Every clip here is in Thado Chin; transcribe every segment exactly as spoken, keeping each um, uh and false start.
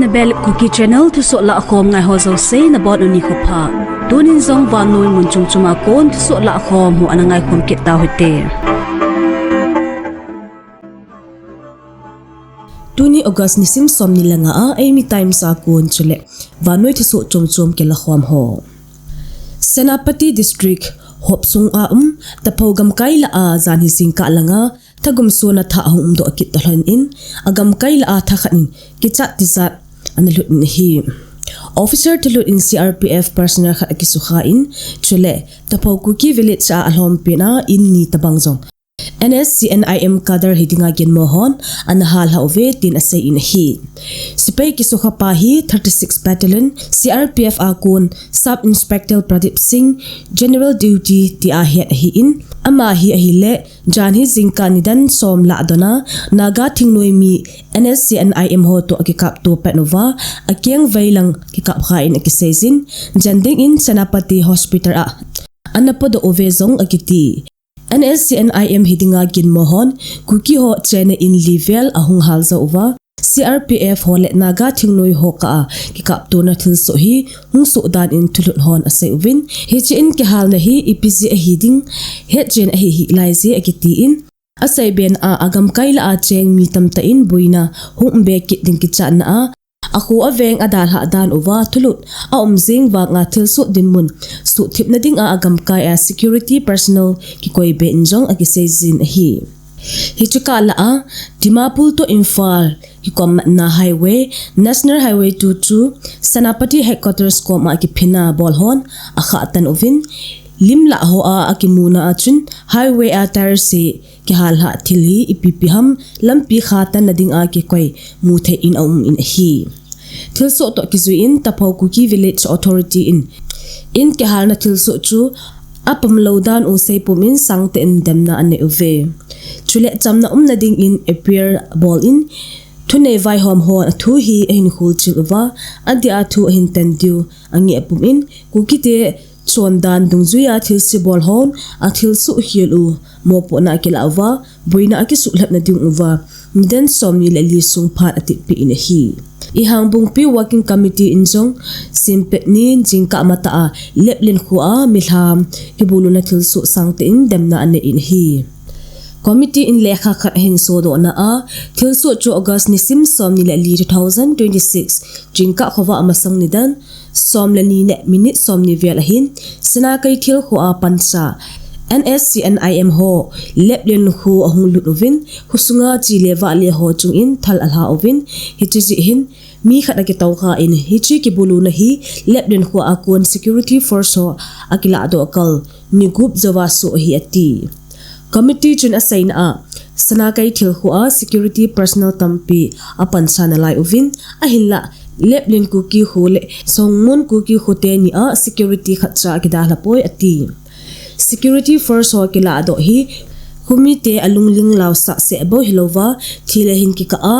Bel Kuki Channel thusoh lahkhom ngai ho jouse nabonun nikho pha. Tunin jong vannoi mun chom chom a kon thusoh lahkhom ho ana ngaikhom kit tauhite. Tuni August nisim somni le nga a Eimi Times a kon chule vannoi thusoh chom chom kilakhom ho. Senapati District Hopsung a um Tapho gamkai lah a janhi jingkah langa thagum sona thah ahung umdoh kit tah lhon in, agamkai lah a thakhat in kichat tijat ana lhut in ahi. Officer thulhut in C R P F personnel khat akisukha in, chule Tapho Kuki Village a alhompen a in ni tobang jong N S C N I M cadre hidinga ginmo hon ana hallhah uve tin asei in ahi. Sepai kisukha pa hi thirty six Battalion C R P F a kon Sub Inspector Pradip Singh, General Duty tia het ahin, ama hi ahile janhi jingkah nidan som lah dona Naga thingnoi mi N S C N I M ho toh akikapto pet uva, akeng veilang kikapkha in akiseijin, jan dingin Senapati Hospital a ana podoh uve jong akiti. N S C N I M hidinga ginmo hon Kuki ho chena in li vel ahung hal jou uva, C R P F ho le Naga thingnoi ho kah a kikaptona thilsoh hi hung soh dan in thulhut hon asei uvin, hiche in kihalna hi ipi jeh ahi ding hetchen ahihih laije akitin, aseibe na a agamkai lah a cheng mi tamtah in boina hung umbe kit ding kichatna a, akho aveng adalhah dan uva thulhut aum jing vanga thilsoh dinmun suhthipna dinga agamkai a security personnel kikoibe in jong akiseijin ahi. Hiche kah lah a Dimapur toh Imphal kikommatna highway, National Highway two chu Senapati Headquarters koma kiphinna bol hon akhah tan uvin, lim lah ho a akimuna a chun highway a tyre se kihallhah thil hi ipi ipi ham lampi kha tanna dinga kikoi mu thei in aum in ahi. Thilsoh toh kijui in Tapho Kuki Village Authority in, in kihalna thilsoh chu apamlou dan u seipum in sangtah in demna anei uve. Chule chamna umna dingin appeal bol in, thunei vaihom hon athu hi ahin kholchil uva, adeh a thu ahin tan diu angeh pum in, Kukite chondan dungjuia thilse bol hon athilsoh khel u mopohna akilah uva, boina akisuhlhapna ding uva nidan somni le li sung phat atitpeh in ahi. Ihangbungpi Working Committee in jong Simpet ni jingkah matah a Leplen khoa milham kibuluna thilsoh sangtah in demna anei in ahi. Committee in lekha khat ahin sodohna a, thilsoh chu August nisim somni le li two thousand twenty-six jingkah khovah masang nidan som le ni le minute somni vel ahin, Sinakeithel khoa pansa N S C N I M ho Leplen kho ahung lut uvin, khosunga chi le vah le ho chungin thal alha uvin, hiche jeh hin mi khat akitoukha in, hiche kibuluna hi Leplen khoa kon security force ho akilahdoh kal ni gup jouva soh ahi ati. Committee chun aseina a, Sinakeithel khoa security personnel tampi apansa nalai uvin, ahinlah Leplen Kuki kho le Songmun Kuki kho teni a security khatcha akidalha poi ati. Security force ho kilahdoh hi khomite alungling lausah seh bou hilouva, thi le hin kikah a,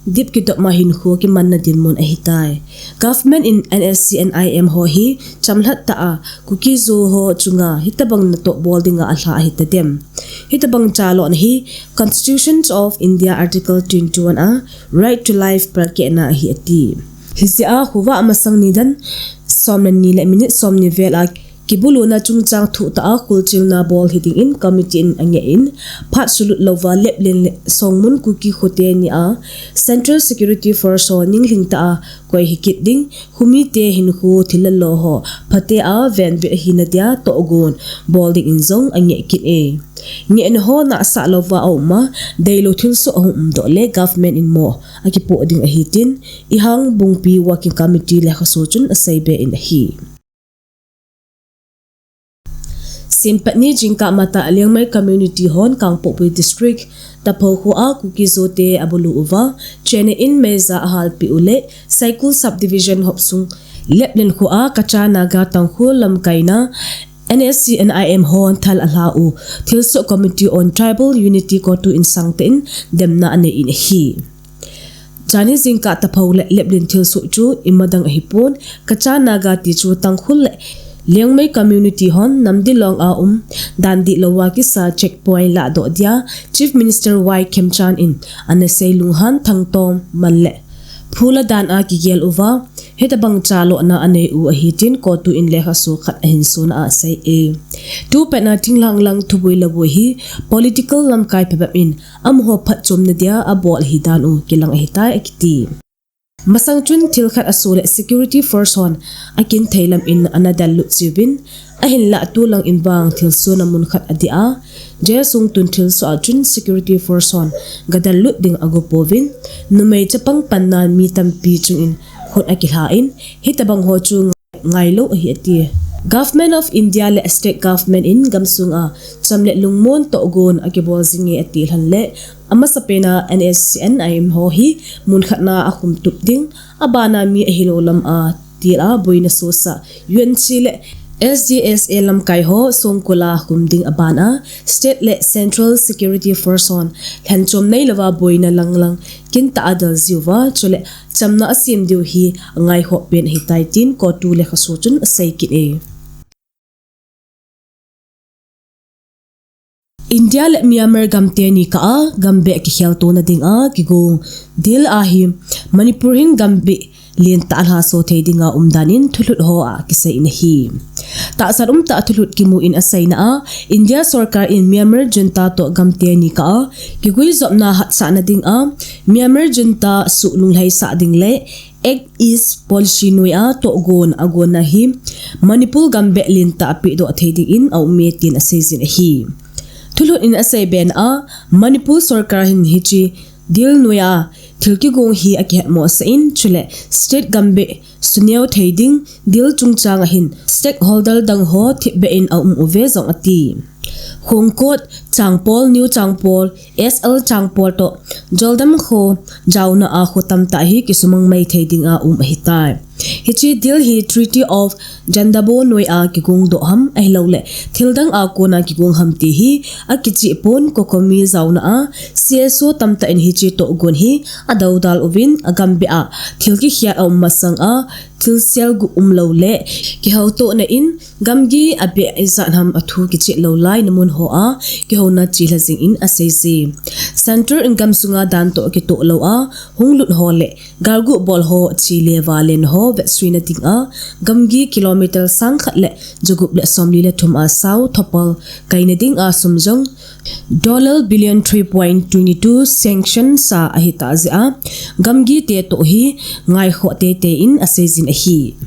dip kidop ma hinkho kimanna dinmun ahitai. Government in N S C N I M ho hi chamlhat tah a Kuki-Zo ho chunga hitobang natoh bol dinga alha ahitadem? Hitobang chalona hi Constitution of India Article twenty-one a Right to Life palkehna ahi ati. Hijeh a khovah masang nidan som le ni le minute somni vel a kibuluna chungchang thuhtah a kholchilna bol hidingin committee in angeh in, phat sulut louva Leplen le Songmun Kuki kho teni a Central Security Force ho ninglhing tah a koi hikit ding, khomite hinkho thilha lo ho phatea venbit ahina dia tohgon bol dingin jong angeh kit e. Ngehna ho nahsah louva aum a, deilou thilsoh ahung umdoh le government in mo akipoh ding ahi tin, Ihangbungpi Working Committee lekhaso chun aseibe in ahi. Simpet ni jingkah matah Liangmai community hon Kangpokpi District Tapho khoa Kuki-Zo te abulu uva, chena in meija ahalpeh u le Saikul Subdivision Hopsung Leplen khoa Kacha Naga Tangkhul lamkaina N S C N I M hon thal alha u Thilsoh Committee on Tribal Unity, COTU in sangtah in demna anei in ahi. Janhi jingkah Tapho le Leplen thilsoh chu imadang ahipon, Kacha Naga ti chu Tangkhul le Liangmai community hon Namdilong a um, dan dihlou a kisa checkpoint lahdoh dia Chief Minister Y Khemchand in ana sei lunghan thangtom man le phula dan a kigel uva, hitabang cha lohna anei u ahi tin CoTU in lekhaso khat ahin sona asei e. Tupet na thinglhang lang thuboi laboi hi political lamkai phabep in amaho phatchomna dia abol ahi dan u kilang ahitai akiti. Masang chun thil khat aso le security force hon akin thei lam in ana dallut chiuvin, ahinlah tulang in vang thilsona mun khat adih a, jail sung tun thilsoh a chun security force hon gadallut ding ago pouvin, numei chapang pannan mi tampi chung in khut akilha in, hitabang ho chu ngailou ahi ati. Government of India le state government in gamsung a cham le lungmon tohgon akibol jing e ati lhon le, amasapen a NSCN IM ho hi mun khat na akhum tup ding, abana mi ahilou lam a til a boina sosah U N C le S D S A lamkai ho songkul a khum ding aban a state le central security force hon lhenchom neilouva boina langlang kintah a del jiuva, chule chamna asem diu hi angaikhoh pen ahitai tin CoTU lekhaso chun asei kit e. India le Myanmar gamte ni kah a gambeh kikheltona dinga kigong dil ahi Manipur hin gambeh lentah lhaso thei dinga umdan in thulhut ho a kisei in ahi. Tahsan umtah thulhut kimu in aseina a, India sorkar in Myanmar junta toh gamte ni kah a kiguijopna hatsahna dinga Myanmar junta suhlunglhaisah ding le Act East Policy noi a tohgon agonna hi Manipur gambeh lentah pehdoh thei dingin aume tin aseijin ahi. Thulhut in aseiben a, Manipur sorkar hin hiche dil noi a thil kigong hi akihetmosah in, chule state gambeh suneo thei ding dil chungchang a hin stakeholder dang ho thipbeh in aum uve jong ati. Khongkot, Changpol, New Changpol, S L Changpol toh Joldam kho jaona a kho tamtah hi kisumang mai thei dinga um ahitai. Hiche dil hi Treaty of Jandabo noi a kigongdoh ham ahilouleh thildang a kona kigong ham ti hi akicheh pon, COCOMI jaona a C S O tamtah in hiche tohgon hi adoudal uvin, agambeh a thil kikhel aum masang a thilsel gup umlou le kihoutona in gamgi abeh ijat ham athu kicheh lou laina mun ho a kihouna chelha jing in aseije. Centre in gamsunga dan toh kitoh lou a hunglut ho le galgu bol ho chele valen ho vetsuina dinga gamgi kilometer sangkhat le jagup le somli le thum a sao thopal kaina dinga sum jong dollar billion three point twenty two sanction sa ahitah jeh a gamgite toh hi ngaikhoh teitei in aseijin ahi.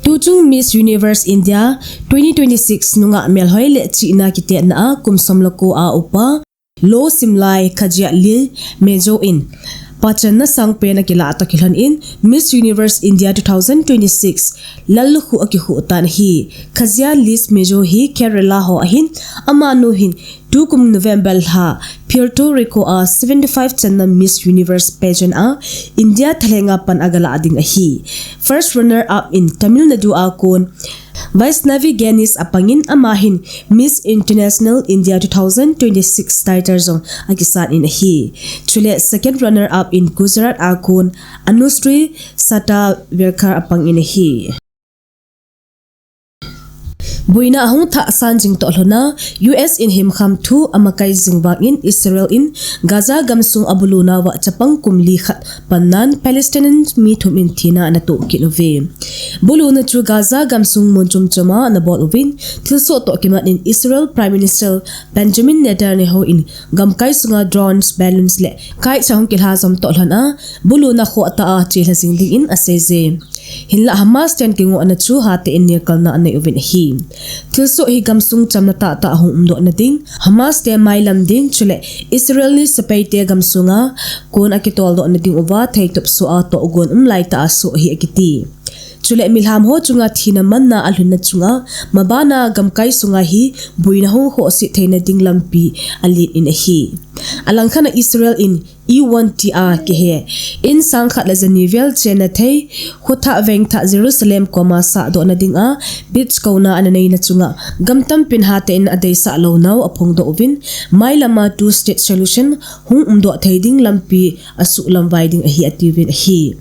Tuchung Miss Universe India twenty twenty-six nungah melhoi le chihna kitetna a kum som le ko a upa Losimlai Khajialal Mejo in pachanna sangpen akilah toh kilhon in Miss Universe India two thousand twenty-six lallukhuh akikhuh tan ahi. Khajialal Mejo hi Kerala ho ahin, amanu hin tukum November lha Puerto Rico a seventy-five channa Miss Universe pageant a India thalenga pan agalah ding ahi. First runner up in Tamil Nadu a kon Vaishnavi Ganesh apangin, ama hin Miss International India two thousand twenty-six title jong akisan in ahi. Chule second runner up in Gujarat a kon Anushree Sathavarkar apangin ahi. Boina ahung thah san jing toh lhona, U S in himkham thu amakai jing vangin Israel in Gaza gamsung abulunauva chapang kum li khat pannan Palestinian mi thum in thina anatoh kit uve. Buluna chu Gaza gamsung mun chom choma anabol uvin, thilsoh toh kimat in Israel Prime Minister Benjamin Netanyahu in gamkai sunga drones, balloons le kite ahung kilha jom toh lhon a, buluna khohtah a chelha jing dingin aseije. Hinlah Hamas ten kingohna chu hatah in nirkalna anei uvin ahi. Thilsoh hi gamsung chamna tahtah ahung umdohna ding, Hamas te mailam ding, chule Israel ni sepaite gamsunga kon akitoldohna ding uva theitop soh a tohgon um laitah a soh ahi akiti. Chule milham ho chunga thina manna alhunna chunga mabana gamkai sunga hi boina hung khohse theina ding lampi alen in ahi. Alangkhat a Israel in Iwon tia kihe, in sangkhat le jani vel chenna thei, khuthah vengthah Jerusalem koma sahdohna dinga beach kouna ana neina chunga gam tampin hatah in adeisah lounau aphongdoh uvin, mailama two state solution hung umdoh thei ding lampi asuhlamvai ding ahi atiuvin ahi.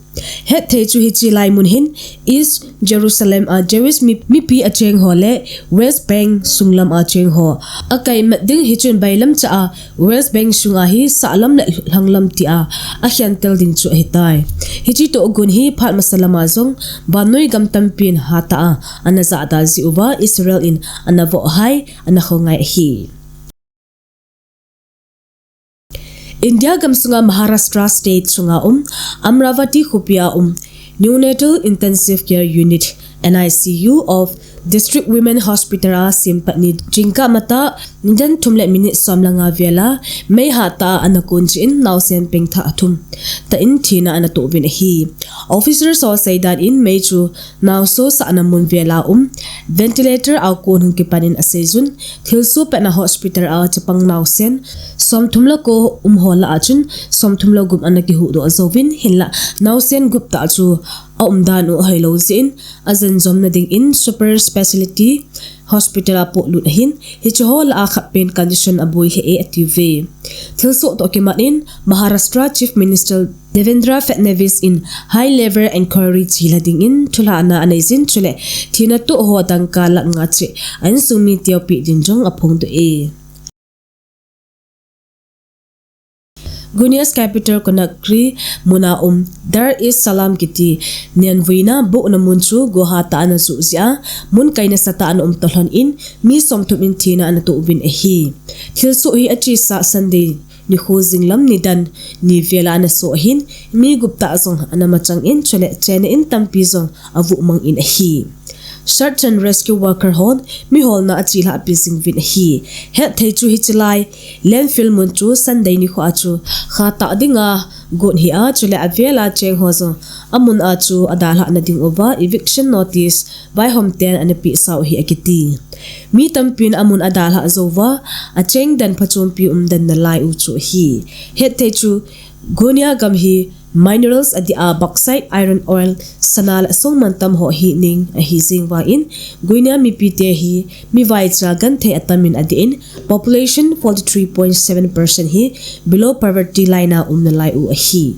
Hetthei chu hiche lai mun hin East Jerusalem a Jewish mi, mipi acheng ho le West Bank sunglam acheng ho akaimat ding, hichun bailam cha a West Bank sunga hi sahlam le lhanglam tia akhentel ding chu ahitai. Hiche tohgon hi phat masa lama jong vannoi gam tampin hatah a ana jahda jiuva Israel in ana vohhai, ana khongai ahi. India gamsunga Maharashtra state sunga um, Amravati khopia um, Neonatal Intensive Care Unit, N I C U of District Women Hospital a sempat ni jingkah matah nidan thum le minute som le nga vela mei hatah a ana kon jeh in naosen pengthah thum tah in thina ana toh uvin ahi. Officers ho seidan in mei chu naoso sahna mun vela um, ventilator a kon hung kipan in aseijun, thilsoh petna hospital a chapang naosen somthum le ko um ho lah a chun somthum le gup ana kihuhdoh jouvin, hinlah naosen gup tah chu aumdan u ahoilou jeh in, ajenjomna dingin super speciality hospital a polut ahin, hiche ho lah a khat pen condition aboi lheh e atiuve. Thilsoh toh kimat in Maharashtra Chief Minister Devendra Fadnavis in high level enquiry chilha dingin thulhahna aneijin, chule thina toh ho dangka lakh nga cheh a insung mi teopeh ding jong aphongdoh e. Guinea's capital Conakry muna um Dar es Salaam kiti nenvuina bohna mun chu go hatah a ana juh jeh a, mun kai nasatah a ana um toh lhon in mi somthum in thina ana toh uvin ahi. Thilsoh hi achesa Sunday nikho jinglam nidan ni vela ana soh ahin, mi gup tah jong ana machang in, chule chenna in tampi jong avuh mang in ahi. Search and rescue worker hon miholna achelhahpi jing uvin ahi. Hetthei chu hiche lai landfill mun chu Sunday nikho a chu khatah dinga got hia, chule avela cheng ho jong amun a chu adalhahna dinguva eviction notice vaihom ten ana pehsau ahi akiti. Mi tampin amun adalhah jouva, acheng den phachompi umden nalai u chu ahi. Hetthei chu Guinea gam hi minerals adia bauxite, iron ore, sana le asong mantam ho hining ahi jeng vangin, Guinea mipite hi mivaicha genthei atamin adeh in, population forty three point seven percent hi below poverty line a um nalai u ahi.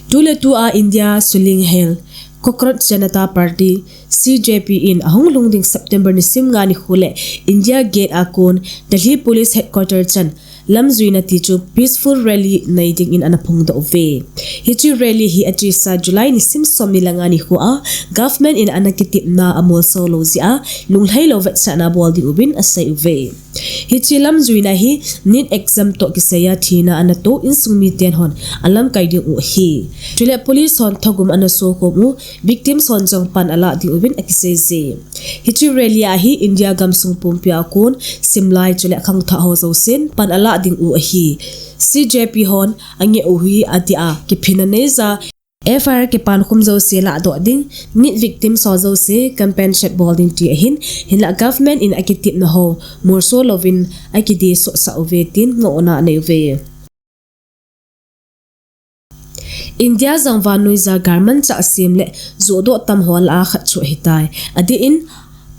Tuletua India suling hel Cockroach Janata Party, C J P in ahung lhung ding September nisim nga nikho le India Gate a kon Delhi Police Headquarter chan lamjuina tichu peaceful rally nei dingin ana phongdoh uve. Hiche rally hi achesa July nisim somni le nga nikho a government in ana kitepna amolso lou jeh a lunglhailou vetsahna abol ding uvin asei uve. Hiche lamjuina hi NEET exam toh kisaiya thina ana toh insung miten hon alamkai ding u ahi. Chule police hon thagum ana sokhom u, victims hon jong pan alah ding uvin akiseije. Hiche rally a hi India gamsung pumpia kon simlai chule khangthah ho jousen pan alah ding u ahi. C J P hon angeh u hi adia kiphinna neija F I R kipankhum jouse lahdoh ding, NEET victims ho jouse compensate bol ding ti ahin, hinlah government in akitepna ho molso louvin akidehsosah uve tin ngohna anei uve. India jong vannoija galmanchah sem le johdoh tam ho lah a khat chu ahitai. Adeh in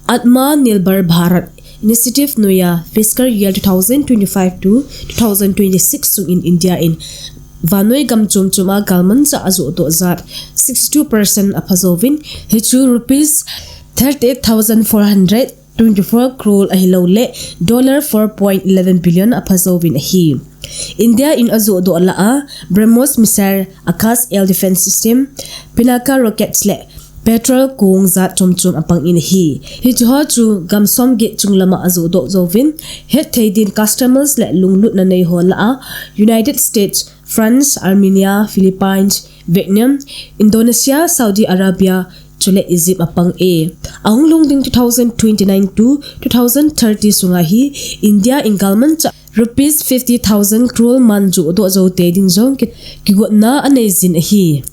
Atmanirbhar Bharat Initiative noiya fiscal year two thousand twenty-five to two thousand twenty-six sungin India in vannoi gam chomchom a galmanchah ajohdoh jat sixty-two percent aphajouvin, hichu rupees thirty-eight thousand four hundred twenty-four crore ahilouleh dollar four point eleven billion aphajouvin ahi. India in ajohdoh lah a BrahMos missile, Akash air defense system, Pinaka rockets le Patriot kong jat chomchom apangin ahi. Hicheho chu gam somget chunglama ajohdoh jouvin, hetthei din customers le lunglutna neiho lah a United States, France, Armenia, Philippines, Vietnam, Indonesia, Saudi Arabia, chule Egypt apang e. Ahung lhung ding two thousand twenty-nine to two thousand thirty sunga hi India in galmanchah rupees fifty thousand crore man johdoh jou tei ding jong ki, kigotna aneijin ahi.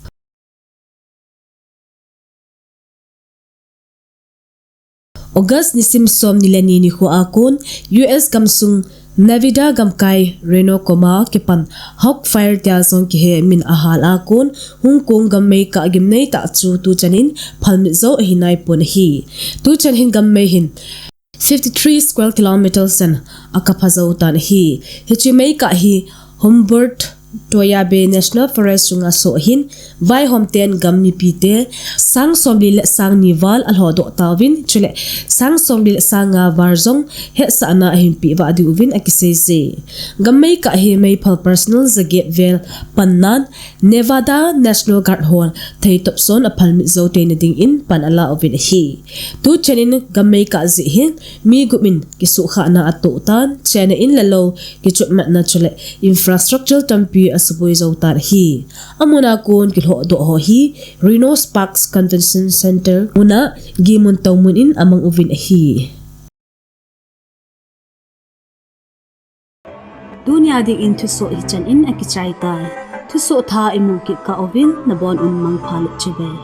August nisim somni le ni nikho a kon U S gamsung Nevada gamkai Reno koma kipan Hawk Fire tia jong kihe min ahal a kon hung kong gammei kah gimnei tah chu tuchan in phalmit jou ahi naipon ahi. Tuchan hin gammei hin fifty three square kilometers in akapha jou tan ahi. Hiche mei kah hi Humboldt Toyabe National Forest sunga asoh ahin, vaihom ten gam mipite sang somli le sang ni val alhodoh tauvin, chule sang somli le sang nga val jong hetsahna ahin peh vah diuvin akiseije. Gammei kah hi meiphal personal jaget vel pannan Nevada National Guard hon theitop son aphalmit jou teina dingin pan ala uvin ahi. Tuchan in gammei kah jeh hin mi gup in kisuhkhahna atoh tan, chenna in le lou kichotmatna chule infrastructure tampi asuboi jou tan ahi. Amun a kon kilhodoh ho hi Reno Sparks Convention Center muna gimun toumun in amang uvin ahi. Tunia dingin thusoh hichan in akichai tai. Thusoh thah imu kit kah uvin nabon un mangpha le chibai.